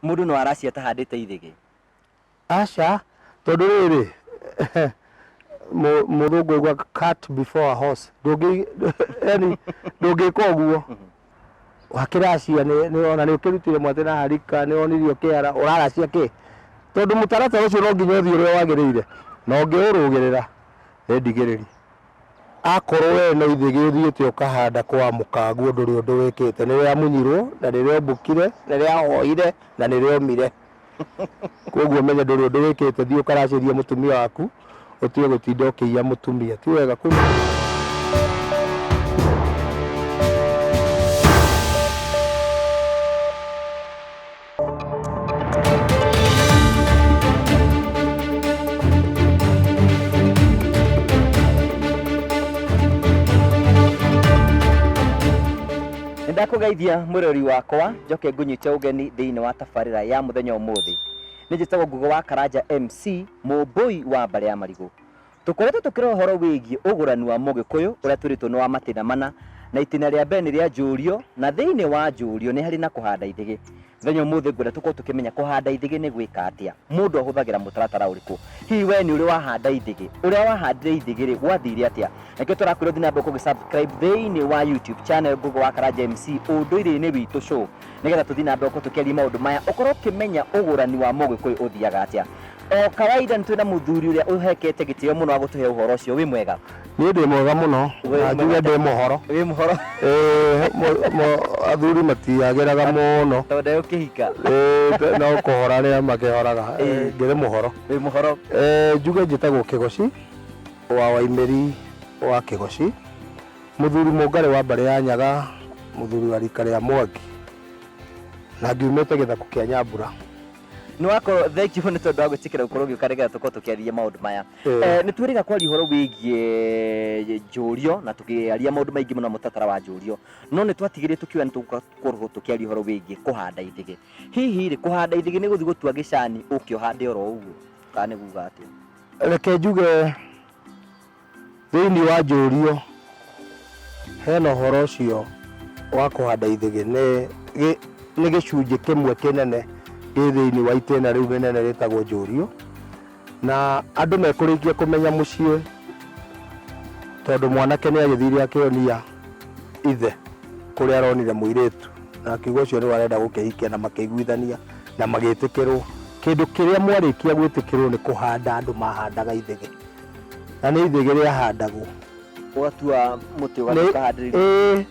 Mũndũ no aracie atahandĩte ithĩgĩ? Aca, tondũ rĩrĩ, mũthũngũ auga cart before a horse, ndũngĩ yani ndũngĩka ũguo. Wakĩracia ona nĩ ũkĩrutire mwatĩ na harika, nĩ wonirio kĩara, ũraracia kĩ? Tondũ mũtaratara ũcio no nginya ũthiĩ ũrĩa wagĩrĩire, na ũngĩũrũgĩrĩra nĩ ndigĩrĩri. Akorwo we no ithĩgĩ ũthiĩte ũkahanda kwa mũkaguo ndũrĩ ũndũ wĩkĩte, nĩ rĩamunyirwo na nĩ rĩombũkire, nĩ rĩahoire na nĩ rĩomire. Koguo ũmenye ndũrĩ ũndũ wĩkĩte, thiĩ ũkaracĩrie mũtumia waku ũtige gũtinda ũkĩiya mũtumia. Ti wega kũiya. Nĩndakũgeithia mwĩroreri wakwa njoke ngũnyite ũgeni thĩinĩ wa tabarĩra ya mũthenya ũmũthĩ. Nĩ njĩtagwo Ngũgĩ wa Karanja MC, mũmbũi wa mbarĩ ya marigũ. Tũkoretwo tũkĩrora ũhoro wĩgiĩ ũgũrani wa Mũgĩkũyũ ũrĩa twĩrĩtwo nĩ wa matĩna mana, na itĩna rĩa mbere nĩ rĩa njũrio, na thĩinĩ wa njũrio nĩ harĩ na kũhanda ithĩgĩ. Mũthenya ũmũthĩ ngwenda tũkorwo tũkĩmenya kũhanda ithĩgĩ nĩ gwĩka atĩa, mũndũ ahũthagĩra mũtaratara ũrĩkũ? Hihi wee nĩ ũrĩ wahanda ithĩgĩ? Ũrĩa wahandire ithĩgĩ-rĩ, gwathire atĩa? Nĩkĩo tũrakwĩra ũthiĩ na mbere gũgĩ subscribe thĩinĩ wa YouTube channel Ngũgĩ wa Karanja MC ũndũire-inĩ witũ show, nĩgetha tũthiĩ na mbere gũkorwo tũkĩaria maũndũ maya, ũkorwo ũkĩmenya ũgũrani wa Mũgĩkũyũ ũthiaga atĩa. O kawaida nĩ twĩna mũthuri ũrĩa ũhekete gĩtĩo mũno wa gũtũhe ũhoro ũcio. Wĩ mwega? Niĩ ndĩ mwega mũno Wĩ na njuge mwega. ndĩ mũhoro. Wĩ mũhoro? Ĩĩ, athuri matiagĩraga mũno. Tondũ ndegũkĩhika. Ĩĩ, no kũhora rĩrĩa makĩhoraga. Ĩĩ. Ngĩrĩ mũhoro. Wĩ mũhoro? Njuge njĩtagwo Kĩgoci wa Waimĩri wa Kĩgoci, mũthuri mũngarĩ wa mbarĩ ya Nyaga, mũthuri wa rika rĩa Mwangi, na ngiumĩte gĩthaku kĩa Nyambura. Nĩ wakorwo thank you nĩ tondũ wa gwĩtĩkĩra gũkorwo ũgĩũka nĩgetha tũkorwo tũkĩarĩria maũndũ maya. Nĩ twĩrĩga kwaria ũhoro wĩgiĩ njũrio na tũkĩaria maũndũ maingĩ mũno mũtaratara wa njũrio, no nĩ twatigire tũkiuga nĩ tũgũkorwo tũkĩaria ũhoro wĩgiĩ kũhanda ithĩgĩ. Hihi rĩ, kũhanda ithĩgĩ nĩ gũthiĩ gũtua gĩcani ũke ũhande oro ũguo kana nĩ kuga atĩa? Reke njuge Thĩinĩ wa njũrio hena ũhoro ũcio wa kũhanda ithĩgĩ nĩ nĩ gĩcunjĩ kĩmwe kĩnene gĩ thĩinĩ wa itĩna rĩu rĩnene rĩtagwo njũrio, na andũ mekũrĩkia kũmenya mũciĩ tondũ mwanake nĩ agĩthire akĩonia ithe kũrĩa aronire mũirĩtu na akiuga ũcio nĩwe arenda gũkĩhikia na makĩiguithania na magĩtĩkĩrwo. Kĩndũ kĩrĩa mwarĩkia gwĩtĩkĩrwo nĩ kũhanda andũ mahandaga ithĩgĩ. Na nĩ ithĩgĩ rĩahandagwo. Ũgatua mũtĩ ũgathiĩ ũkahandĩrĩria. Ĩĩ,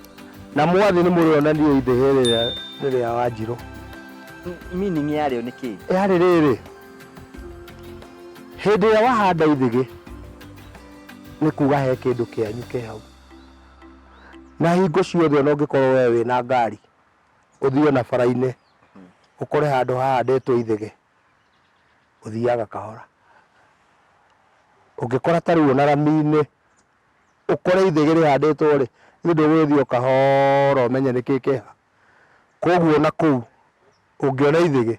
na mwathi nĩ mũrĩonanio ithĩgĩ rĩrĩa nĩ rĩa Wanjirũ. Meaning yarĩo nĩ kĩĩ? Yarĩ rĩrĩ, hĩndĩ ĩrĩa wahanda ithĩgĩ, nĩ kuga he kĩndũ kĩanyu kĩ hau. Na hingo ciothe ona ũngĩkorwo we wĩna ngari, ũthiĩ ona bara-inĩ, ũkore handũ hahandĩtwo ithĩgĩ, ũthiaga kahora. Ũngĩkora ta rĩu ona rami-inĩ, ũkore ithĩgĩ rĩhandĩtwo rĩ, githĩ ndũgũgĩthiĩ o kahora ũmenye nĩkĩ kĩ ha? Koguo ona kũu ũngĩona ithĩgĩ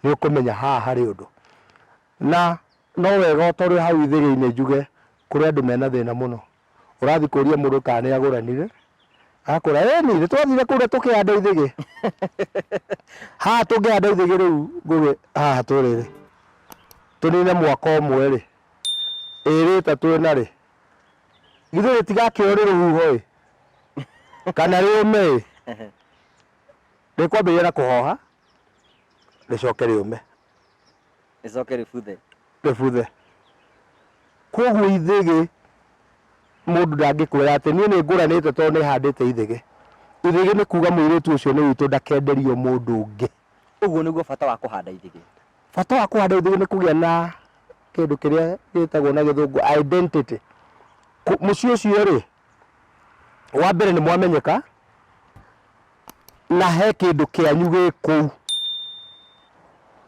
nĩ ũkũmenya haha harĩ ũndũ. Na no wega o ta ũrĩa hau ithĩgĩ-inĩ njuge, kũrĩ andũ mena thĩna mũno. Ũrathiĩ kũria mũndũ kana nĩ agũranire, agakwĩra ĩni nĩ twathire kũu na tũkĩhanda ithĩgĩ. Haha tũngĩhanda ithĩgĩ rĩu Ngũgĩ haha tũrĩ rĩ, tũnine mwaka ũmwe rĩ, ĩrĩ ĩtatũ ĩna rĩ, githĩ rĩtigakĩoywo nĩ rũhuho ĩ, kana rĩũme ĩ, rĩkwambĩrĩria na kũhoha rĩcoke rĩũme. Rĩcoke rĩbuthe. Rĩbuthe. Koguo ithĩgĩ mũndũ ndangĩkwĩra atĩ niĩ nĩ ngũranĩte tondũ nĩ handĩte ithĩgĩ. Ithĩgĩ nĩ kuga mũirĩtu ũcio nĩ witũ ndakenderio mũndũ ũngĩ. Ũguo nĩguo bata wa kũhanda ithĩgĩ. Bata wa kũhanda ithĩgĩ nĩ kũgĩa na kĩndũ kĩrĩa gĩtagwo na gĩthũngũ identity. Mũciĩ ũcio rĩ, wa mbere nĩ mwamenyeka, na he kĩndũ kĩanyu gĩ kũu.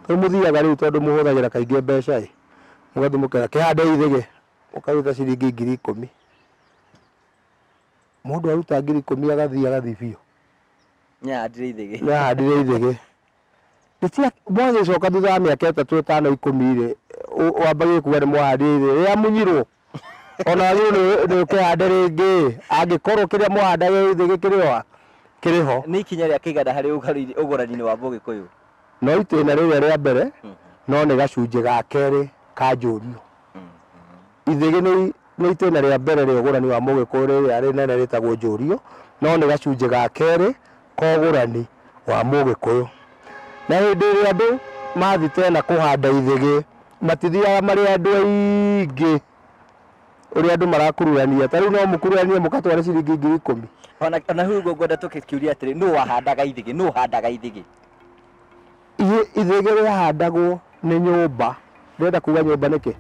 Rĩu mũthiaga rĩu tondũ mũhũthagĩra kaingĩ mbeca ĩ, mũgathiĩ mũkera kĩhande ithĩgĩ, mũkaruta ciringi 10,000. Mũndũ aruta 10,000 agathiĩ agathiĩ biũ. Nĩahandire ithĩgĩ. Nĩahandire ithĩgĩ. Mwagĩcoka thutha wa mĩaka ĩtatũ ĩtano ikũmi rĩ, wambagie kuga nĩ mwahandire ithĩgĩ, rĩamunyirwo. Ona wagĩrĩirwo nĩ ũkĩhande rĩngĩ, angĩkorwo kĩrĩa mwahandaga ithĩgĩ kĩrĩ o ha? Kĩrĩ ho. Nĩ ikinya rĩa kĩigana harĩ ũgũrani-inĩ wa Mũgĩkũyũ? No itĩna rĩrĩa rĩa mbere no nĩ gacunjĩ ga kerĩ ka njũrio. Ithĩgĩ nĩ nĩ itĩna rĩa mbere rĩa ũgũrani wa mũgĩkũyũ rĩrĩa rĩnene rĩtagwo njũrio, no nĩ gacunjĩ ga kerĩ ka ũgũrani wa mũgĩkũyũ. Na hĩndĩ ĩrĩa andũ mathiĩ tena kũhanda ithĩgĩ, matithiaga marĩ andũ aingĩ ũrĩa andũ marakururania. Ta rĩu no mũkururanie mũgatware ciringi 10,000. Ona hau ũguo ngwenda tũkĩũria atĩrĩ, nũ wahandaga ithĩgĩ? Nũ ũhandaga ithĩgĩ? Ithĩgĩ rĩahandagwo nĩ nyũmba. Ndĩrenda kuga nyũmba nĩkĩ?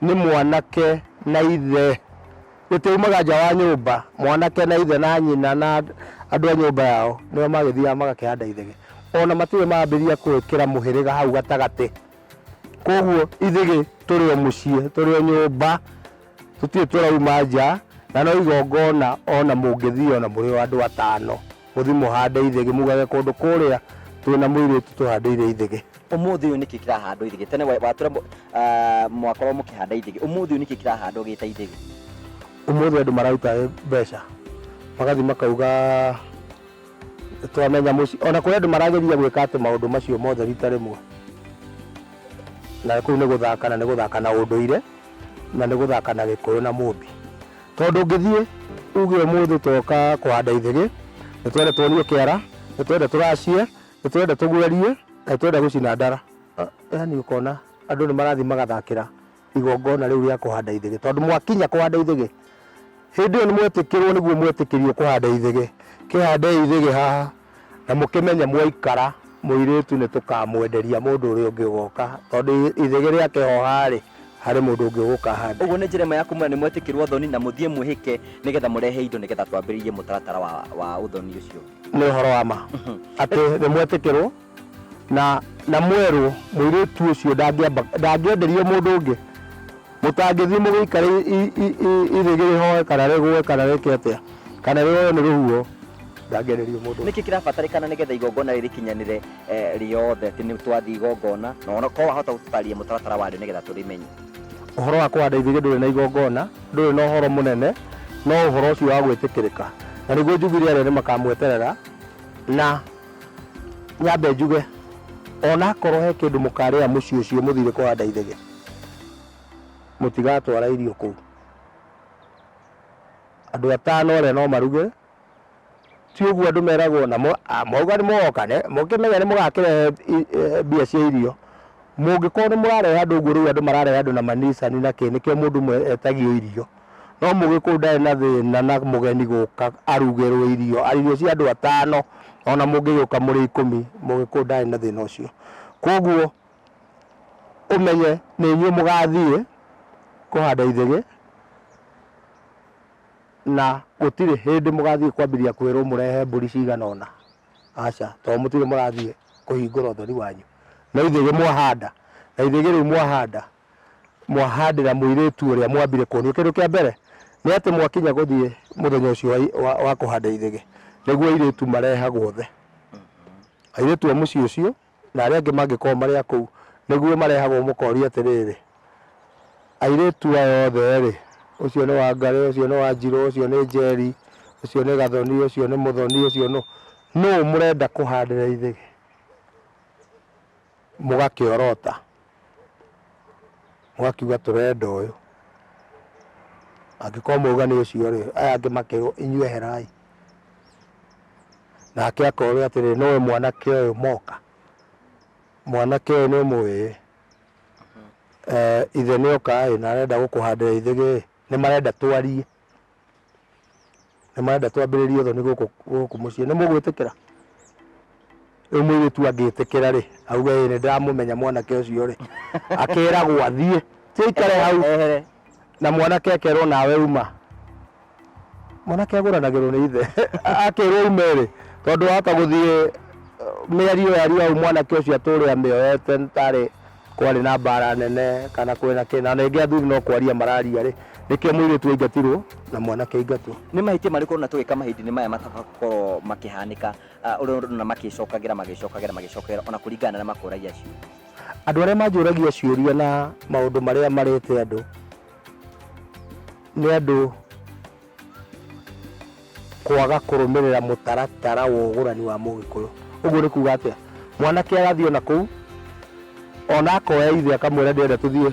Nĩ mwanake na ithe. Rĩtiaumaga nja wa nyũmba. Mwanake na ithe na nyina na andũ a nyũmba yao nĩo magĩthiaga magakĩhanda ithĩgĩ. Ona matirĩ mambĩrĩria gwĩkĩra mũhĩrĩga hau gatagatĩ. Koguo ithĩgĩ tũrĩ o mũciĩ, tũrĩ o nyũmba, tũtirĩ tũrauma nja, na no igongona ona mũngĩthiĩ ona mũrĩ o andũ atano. Mũthiĩ mũhande ithĩgĩ mugage kũndũ kũrĩa twĩna mũirĩtu tũhandĩire ithĩgĩ. Ũmũthĩ ũyũ nĩkĩ kĩrahandwo ithĩgĩ? Tene watũra mwakorwo mũkĩhanda ithĩgĩ, ũmũthĩ ũyũ nĩkĩ kĩrahandwo gĩta ithĩgĩ? Ũmũthĩ andũ mararuta mbeca magathiĩ makauga twamenya mũciĩ, ona kũrĩ andũ marageria gwĩka atĩ maũndũ macio mothe rita rĩmwe, na kũu nĩ gũthaka na nĩ gũthaka na ũndũire na nĩ gũthaka na Gĩkũyũ na Mũmbi. Tondũ ũngĩthiĩ uge ũmũthĩ twoka kũhanda ithĩgĩ, nĩ twenda tuonio kĩara, nĩ twenda tũracie, nĩ twenda tũgwerie, na nĩ twenda gũcina ndara. Yaani ũkona andũ nĩ marathiĩ magathakĩra igongona rĩu rĩa kũhanda ithĩgĩ. Tondũ mwakinya kũhanda ithĩgĩ, hĩndĩ ĩyo nĩ mwetĩkĩrwo nĩguo mwetĩkĩrio kũhanda ithĩgĩ. Kĩhandei ithĩgĩ haha. Na mũkĩmenye mwaikara mũirĩtu nĩ tũkamwenderia mũndũ ũrĩa ũngĩ ũgoka tondũ ithĩgĩ rĩakĩhoha-rĩ, harĩ mũndũ ũngĩ ũgũka ahande. Ũguo nĩ njĩra ĩmwe ya kũmwĩra nĩ mwetĩkĩrwo ũthoni na mũthiĩ mwĩhĩke nĩgetha mũrehe indo nĩgetha twambĩrĩrie mũtaratara wa ũthoni ũcio. Nĩ ũhoro wa ma atĩ nĩ mwetĩkĩrwo na na mwerwo mũirĩtu ũcio ndangĩamba ndangĩenderio mũndũ ũngĩ. Mũtangĩthiĩ mũgĩikare ithĩgĩ rĩhoe kana rĩgũe kana rĩke atĩa, kana rĩoywo nĩ rũhuho, ndangĩenderio mũndũ. Nĩkĩ kĩrabatarĩkana nĩgetha igongona rĩrĩ rĩkinyanĩre rĩothe atĩ nĩ twathiĩ igongona, na ona korwo wahota gũtũtarĩria mũtaratara warĩo nĩgetha tũrĩmenye? Ũhoro wa kũhanda ithĩgĩ ndũrĩ na igongona, ndũrĩ na ũhoro mũnene, no ũhoro ũcio wa gwĩtĩkĩrĩka. Na nĩguo njugire arĩa nĩ makamweterera, na nyambe njuge onakorwo he kĩndũ mũkarĩa mũciĩ ũcio mũthire kũhanda ithĩgĩ, Mũtigatwara irio kũu. Andũ atano arĩa no maruge, ti ũguo andũ meragwo na mwauga nĩ mũgoka, mũkĩmenye nĩ mũgakĩrehe mbia cia irio. Mũngĩkorwo nĩ mũrarehe andũ ũguo rĩu andũ mararehe andũ na manicani na kĩ, nĩkĩo mũndũ ũmwe etagio irio. No mũgĩkũyũ ndarĩ na thĩna na mũgeni gũka arugĩrwo irio, irio cia andũ atano, ona mũngĩgĩũka mũrĩ ikũmi, mũgĩkũyũ ndarĩ na thĩna ũcio. Koguo ũmenye nĩ inyuĩ mũgathiĩ kũhanda ithĩgĩ, na gũtirĩ hĩndĩ mũgathiĩ kwambĩrĩria kwĩrwo mũrehe mbũri cigana ũna, aca, tondũ mũtirĩ mũrathiĩ kũhingũra ũthoni wanyu. No ithĩgĩ mwahanda, na ithĩgĩ rĩu mwahanda, mwahandĩra mũirĩtu ũrĩa mwambire kuonio. Kĩndũ kĩa mbere nĩ atĩ mwakinya gũthiĩ mũthenya ũcio wa kũhanda ithĩgĩ, nĩguo airĩtu marehagwo othe. Airĩtu a mũciĩ ũcio na arĩa angĩ mangĩkorwo marĩ a kũu, nĩguo marehagwo mũkorio atĩrĩrĩ, airĩtu aya othe-rĩ, ũcio nĩ Wangarĩ, ũcio nĩ Wanjirũ, ũcio nĩ Njeri, ũcio nĩ Gathoni, ũcio nĩ Mũthoni, ũcio nũ, nũ mũrenda kũhandĩra ithĩgĩ? Mũgakĩorota, mũgakiuga tũrenda ũyũ. Angĩkorwo mwauga nĩ ũcio-rĩ, aya angĩ makerwo inyuĩ eherai. Nake akorio atĩrĩ, nũĩ mwanake ũyũ moka? Mwanake ũyũ nĩ ũmũĩ? Eh, ithe nĩ oka ĩ, na arenda gũkũhandĩra ithĩgĩ ĩ, nĩ marenda twarie, nĩ marenda twambĩrĩrie ũthoni gũkũ gũkũ mũciĩ, nĩ mũgwĩtĩkĩra? Rĩu mũirĩtu angĩtĩkĩra rĩ, auge ĩ nĩ ndĩramũmenya mwanake ũcio rĩ, akeragwo athiĩ, ti aikare hau, Ehere. na mwanake akerwo nawe uma. Mwanake agũranagĩrwo nĩ ithe akĩrwo ume rĩ, tondũ wahota gũthiĩ mĩario yario hau mwanake ũcio atũre amĩoete tarĩ kwarĩ na mbara nene kana kwĩna kĩ, na rĩngĩ athuri no kwaria mararia rĩ, nĩkĩo mũirĩtu aingatirwo na mwanake aingatwo. Nĩ mahĩtia marĩkũ ũrona tũgĩka mahinda-inĩ maya matagũkorwo makĩhanĩka ũrĩa ũrona magĩcokagĩra magĩcokagĩra magĩcokagĩra ona kũringana na arĩa makũragia ciũria? Andũ arĩa manjũragia ciũria na maũndũ marĩa marĩte andũ nĩ andũ kwaga kũrũmĩrĩra mũtaratara wa ũgũrani wa mũgĩkũyũ. Ũguo nĩ kuga atĩa? Mwanake agathiĩ ona kũu, ona akoya ithe akamwĩra ndĩrenda tũthiĩ,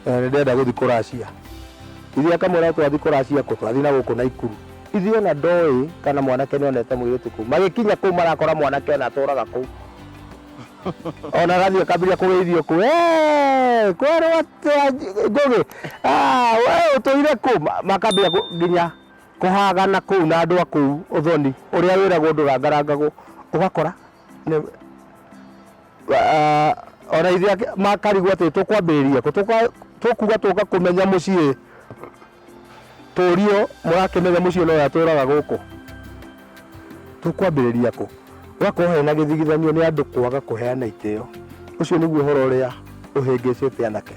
ndĩrenda gũthiĩ kũracia. Ithe akamwĩra twathiĩ kũracia kũ? Twathiĩ na gũkũ Naikuru. Ithe ona ndoĩ kana mwanake nĩ onete mũirĩtu kũu. Magĩkinya kũu marakora mwanake ona atũraga kũu. Ona agathiĩ akambĩrĩria kũgeithio kũu, "Hey, kwerwo atĩa Ngũgĩ? Ah, we ũtũire kũ?" Makambĩrĩria nginya kũhagana kũu na andũ a kũu ũthoni ũrĩa wĩragwo ndũrangarangagwo, ũgakora nĩ ona ithuĩ makarigwo atĩ tũkwambĩrĩria kũ, tũkuga tũka kũmenya mũciĩ tũrio mũrakĩmenya mũciĩ no ũrĩa atũraga gũkũ, tũkwambĩrĩria kũ? Ũgakorwo hena gĩthigithanio nĩ andũ kwaga kũheana itĩo. Ũcio nĩguo ũhoro ũrĩa ũhĩngĩcĩte anake,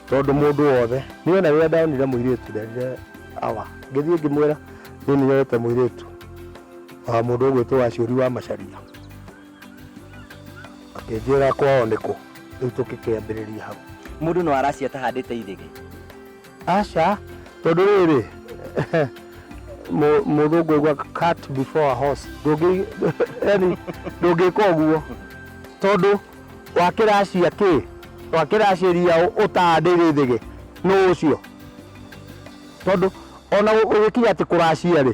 tondũ mũndũ wothe, niĩ ona rĩrĩa ndonire mũirĩtu nderire awa, ngĩthiĩ ngĩmwĩra niĩ nĩ nyonete mũirĩtu wa mũndũ ũgwĩtwo Waciũri wa Macharia, akĩnjĩra kwao nĩ kũ, rĩu tũgĩkĩambĩrĩria hau. Mũndũ no aracia atahandĩte ithĩgĩ? Aca, tondũ rĩrĩ mũthũngũ auga cart before a horse, ndũngĩ yani ndũngĩka ũguo tondũ wakĩracia kĩ wakĩracĩria ũtahandĩire ithĩgĩ nũ ũcio? Tondũ ona ũgĩkinya atĩ kũracia rĩ,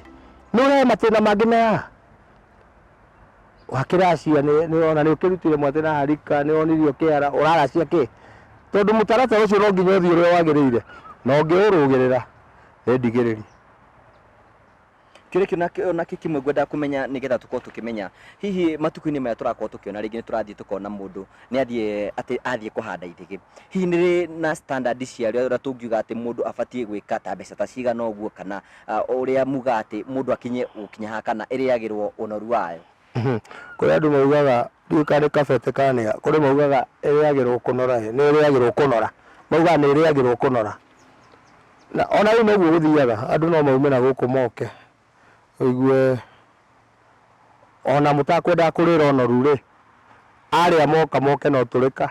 nĩ ũrehe matĩna mangĩ na haha. Wakĩracia ona nĩ ũkĩrutire mwatĩ na harika, nĩ wonirio kĩara, ũraracia kĩ? Tondũ mũtaratara ũcio no nginya ũthiĩ ũrĩa wagĩrĩire, na ũngĩũrũgĩrĩra nĩ ndigĩrĩri. Kĩũria kĩu nakĩo kĩmwe ngwendaga kũmenya nĩgetha tũkorwo tũkĩmenya hihi matukũ-inĩ maya tũrakorwo tũkĩona rĩngĩ nĩ tũrathiĩ tũkona mũndũ nĩ athiĩ atĩ athiĩ kũhanda ithĩgĩ. Hihi nĩ rĩ na standard ciarĩo ũrĩa tũngiuga atĩ mũndũ abatiĩ gwĩka ta mbeca ta cigana ũguo kana ũrĩa muga atĩ mũndũ akinye gũkinya haha kana ĩrĩagĩrwo ũnoru wayo? Kũrĩ andũ maugaga, ndiũĩ kana nĩ kabete kana nĩ a, kũrĩ maugaga ĩrĩagĩrwo kũnora ĩ, nĩ ĩrĩagĩrwo kũnora. Maugaga nĩ ĩrĩagĩrwo kũnora. Na ona rĩu noguo gũthiaga, andũ no maume na gũkũ moke, ũigue ona mũtakwendaga kũrĩra ũnoru rĩ, arĩa moka moke na ũtũrĩka.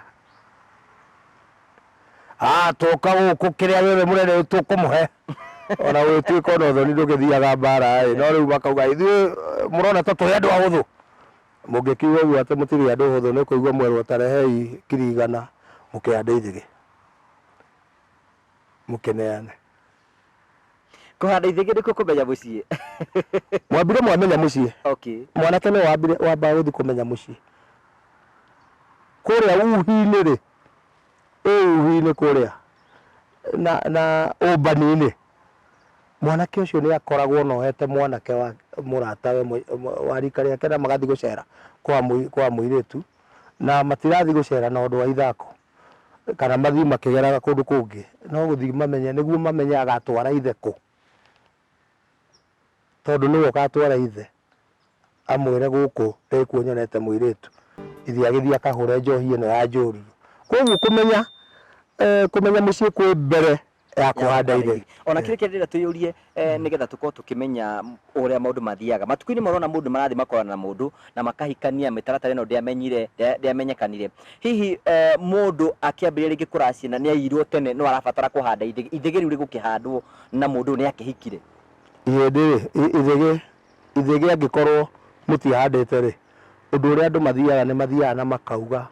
Ah, twoka gũkũ kĩrĩa gĩothe mũrenda tũkũmũhe. Ona gũgĩtuĩka ona ũthoni ndũgĩthiaga mbara ĩ, no rĩu makauga ithuĩ mũrona ta tũrĩ andũ ahũthũ. Mũngĩkiuga ũguo atĩ mũtirĩ andũ ahũthũ nĩ ũkũigua mwerwo ta rehei ngiri 100 mũkĩhande ithĩgĩ. Mũkĩneane. Kũhanda ithĩgĩ nĩkuo kũmenya mũciĩ. Mwambire mwamenya mũciĩ. Okay. Mwanake nĩwe wambire wambaga gũthiĩ kũmenya mũciĩ. Kũrĩa uhi-inĩ rĩ, ĩ uhi-inĩ kũrĩa na na ũmbani-inĩ, mwanake ũcio nĩ akoragwo na ohete mwanake wa mũratawe wa rika rĩake na magathiĩ gũcera kwa kwa mũirĩtu na matirathiĩ gũcera na ũndũ wa ithako kana mathiĩ makĩgeraga kũndũ kũngĩ, no gũthiĩ mamenye nĩguo mamenye agatwara ithe kũ. Tondũ nĩwe ũgatwara ithe amwĩre gũkũ nĩkuo nyonete mũirĩtu, ithe agĩthiĩ akahũre njohi ĩno ya njũrio. Koguo kũmenya kũmenya mũciĩ kwĩ mbere ya kũhanda ithegi. Ona kĩrĩa kĩrĩa ndĩrenda twĩyũrie nĩgetha tũkorwo tũkĩmenya ũrĩa maũndũ mathiaga. Matukũ-inĩ maya ũrona mũndũ marathiĩ makorana na mũndũ na makahikania mĩtaratara ĩno ndĩamenyire ndĩamenyekanire. Hihi mũndũ akĩambĩrĩria rĩngĩ kũracia na nĩ aiyirwo tene no arabatara kũhanda ithĩgĩ, ithĩgĩ rĩu rĩgũkĩhandwo na mũndũ ũyũ nĩ akĩhikire? Ihĩndĩ rĩ, ithĩgĩ, ithĩgĩ angĩkorwo mũtihandĩte rĩ, ũndũ ũrĩa andũ mathiaga nĩ mathiaga na makauga,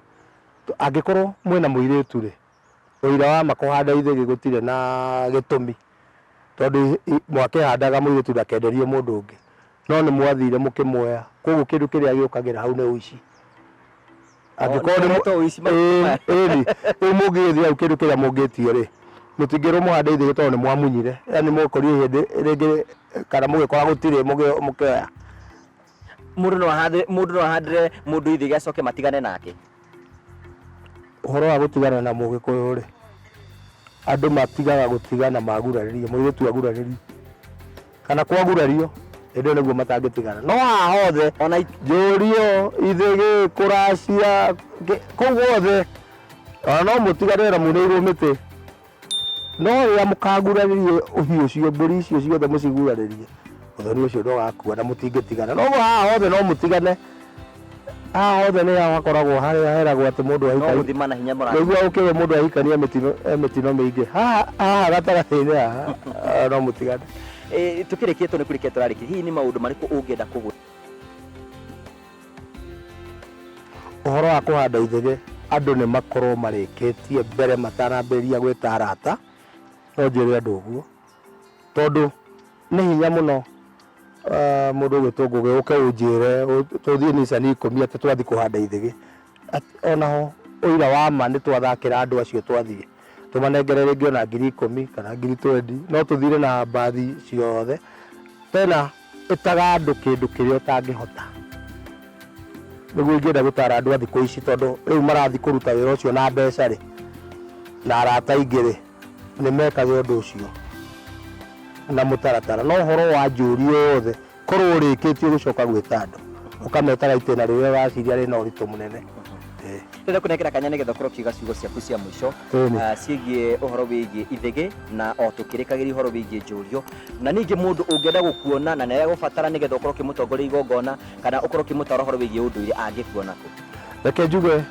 angĩkorwo mwĩna mũirĩtu rĩ, ũira wa ma kũhanda ithĩgĩ gũtirĩ na gĩtũmi, tondũ mwakĩhandaga mũirĩtu ndakenderio mũndũ ũngĩ, no nĩ mwathire mũkĩmuoya, koguo kĩndũ kĩrĩa gĩũkagĩra hau nĩ ũici. Angĩkorwo nĩ Nĩũkoretwo ũici matukũ maya. Ĩni, rĩu mũngĩgĩthiĩ hau kĩndũ kĩrĩa mũngĩtio rĩ, mũtingĩrwo mũhande ithĩgĩ tondũ nĩ mwamunyire, yani mwakorire ihĩndĩ rĩngĩ kana mũgĩkora gũtirĩ mũkĩoya. Mũndũ no ahande, mũndũ no ahandĩre mũndũ ithĩgĩ acoke matigane nake. Ũhoro wa gũtigana na mũgĩkũyũ rĩ, andũ matigaga gũtigana magurarĩrio, mũirĩtu agurarĩrio kana kwagurario, hĩndĩ ĩyo nĩguo matangĩtigana. No haha hothe Ona njũrio, ithĩgĩ, kũracia, kũu guothe ona no mũtigane na munĩirwo mĩtĩ. No rĩrĩa mũkagurarĩrio ũhiũ ũcio, mbũri icio ciothe mũcigurarĩrie, ũthoni ũcio ndũgakua na mũtingĩtigana. No haha hothe no mũtigane. Haha hothe nĩ hakoragwo harĩa heragwo atĩ mũndũ No ahikania. gũthima na hinya mũrathi. Nĩguo ũkĩrwo mũndũ ahikania mĩtino, e mĩtino mĩingĩ. Haha haha gatagatĩ-inĩ haha no mũtigane. Tũkĩrĩkia tondũ nĩ kũrĩkia tũrarĩkia, hihi nĩ maũndũ marĩkũ ũngĩenda kũgweta? Ũhoro wa kũhanda ithĩgĩ andũ nĩ makorwo marĩkĩtie mbere matanambĩrĩria gwĩta arata, no njĩre andũ ũguo, tondũ nĩ hinya mũno mũndũ ũgwĩtwo Ngũgĩ ũke ũnjĩre tũthiĩ nicani ikũmi atĩ twathiĩ kũhanda ithĩgĩ. Onaho ũira wa ma nĩ twathakĩra andũ acio twathiĩ, tũmanengere rĩngĩ ona 10,000 kana 20,000, no tũthire na mbathi ciothe. Tena ĩtaga andũ kĩndũ kĩrĩa ũtangĩhota. Nĩguo ingĩenda gũtara andũ a thikũ ici tondũ rĩu marathiĩ kũruta wĩra ũcio na mbeca rĩ, na arata aingĩ rĩ, nĩ mekage ũndũ ũcio na mũtaratara. No ũhoro wa njũri yothe korwo ũrĩkĩtie gũcoka gwĩta andũ, ũkametaga itĩna rĩrĩa ũraciria rĩna ũritũ mũnene. Ndĩrenda kũnengera kanya nĩgetha ũkorwo ũkiuga ciugo ciaku cia mũico ciĩgiĩ ũhoro wĩgiĩ ithĩgĩ na o tũkĩrĩkagĩria ũhoro wĩgiĩ njũrio, na ningĩ mũndũ ũngĩenda gũkuona na nĩ egũbatara nĩgetha ũkorwo ũkĩmũtongoria igongona kana ũkorwo ũkĩmũtara ũhoro wĩgiĩ ũndũire angĩkuona kũ? Reke njuge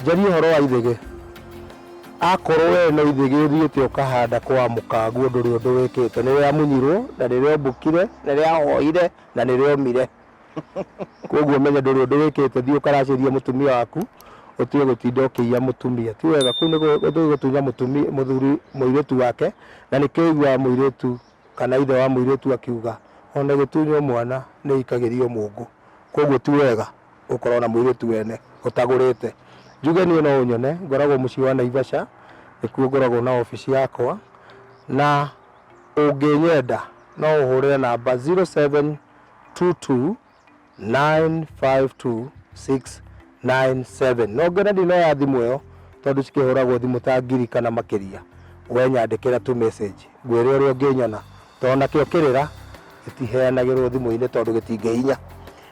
njarie ũhoro wa ithĩgĩ. Akorwo we no ithĩgĩ ũthiĩte ũkahanda kwa mũkaguo ndũrĩ ũndũ wĩkĩte, nĩ rĩamunyirwo na nĩ rĩombũkire, nĩ rĩahoire na nĩ rĩomire. Koguo ũmenye ndũrĩ ũndũ wĩkĩte, thiĩ ũkaracĩrie mũtumia waku ũtige gũtinda ũkĩiya mũtumia. Ti wega, kũu nĩ gũtunya mũtumia mũthuri mũirĩtu wake, na nĩkĩo ũiguaga mũirĩtu kana ithe wa mũirĩtu akiuga ona ĩgĩtunywo mwana nĩ ĩikagĩrio mũngũ. Koguo ti wega gũkorwo na mũirĩtu wene ũtagũrĩte. Njuge niĩ no ũnyone, ngoragwo mũciĩ wa Naivasha, nĩkuo ngoragwo na obici yakwa, na ũngĩnyenda no ũhũrĩre namba 07 22952697. No ngene ndinoya thimũ ĩyo tondũ cikĩhũragwo thimũ ta ngiri kana makĩria. We nyandĩkĩra tu message ngwĩre ũrĩa ũngĩnyona, tondũ nakĩo kĩrĩra gĩtiheanagĩrwo thimũ-inĩ tondũ gĩtingĩhinya.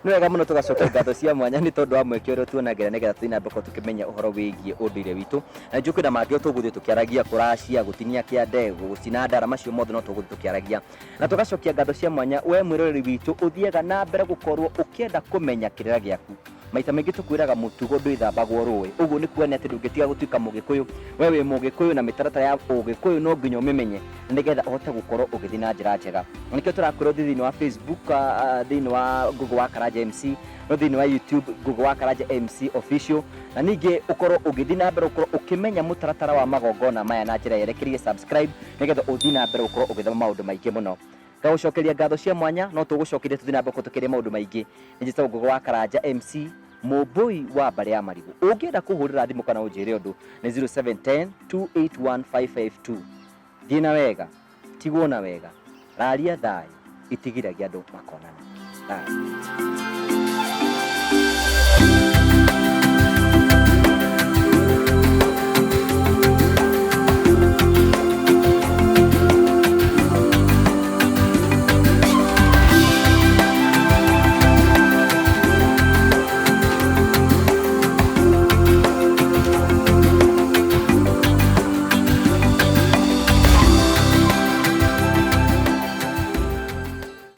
Nĩ wega mũno tũgacokia ngatho cia mwanya nĩ tondũ wa mweke ũrĩa tuonagĩra nĩgetha tũthiĩ na mbere gũkorwo tũkĩmenya ũhoro wĩgiĩ ũndũire witũ. Na nĩnjũĩ kwĩna mangĩ tũgũthiĩ tũkĩaragia, kũracia, gũtinia kĩande, gũcina ndara, macio mothe no tũgũthiĩ tũkĩaragia. Na tũgacokia ngatho cia mwanya we mwĩroreri witũ ũthiaga na mbere gũkorwo ũkĩenda kũmenya kĩrĩra gĩaku. Maita maingĩ tũkwĩraga mũtugo ndwĩthambagwo rũĩ. Ũguo nĩ kuonania atĩ ndũngĩtiga gũtuĩka mũgĩkũyũ. We wĩ mũgĩkũyũ na mĩtaratara ya ũgĩkũyũ no nginya ũmĩmenye na nĩgetha ũhote gũkorwo ũgĩthiĩ na njĩra njega. Na nĩkĩo tũrakwĩra ũthiĩ thĩinĩ wa Facebook, thĩinĩ wa Google wa Karanja MC, no thĩinĩ wa YouTube Google wa Karanja MC Official, na ningĩ ũkorwo ũgĩthiĩ na mbere gũkorwo ũkĩmenya mũtaratara wa magongona maya na njĩra yerekereirie subscribe nĩgetha ũthiĩ na mbere gũkorwo ũgĩthoma maũndũ maingĩ mũno. Ngagũcokeria ngatho cia mwanya, no tũgũcokeria tũthiĩ na mbere gũkorwo tũkĩaria maũndũ maingĩ. Nĩ njĩtagwo Ngũgĩ wa Karanja MC, Mũmbũi wa mbarĩ ya Marigũ. Ũngĩenda kũhũrĩra thimũ kana ũnjĩre ũndũ nĩ 0710 281 552. Thiĩ na wega, tigwo na wega, raria thayũ, itigiragia andũ makonana. Thayũ.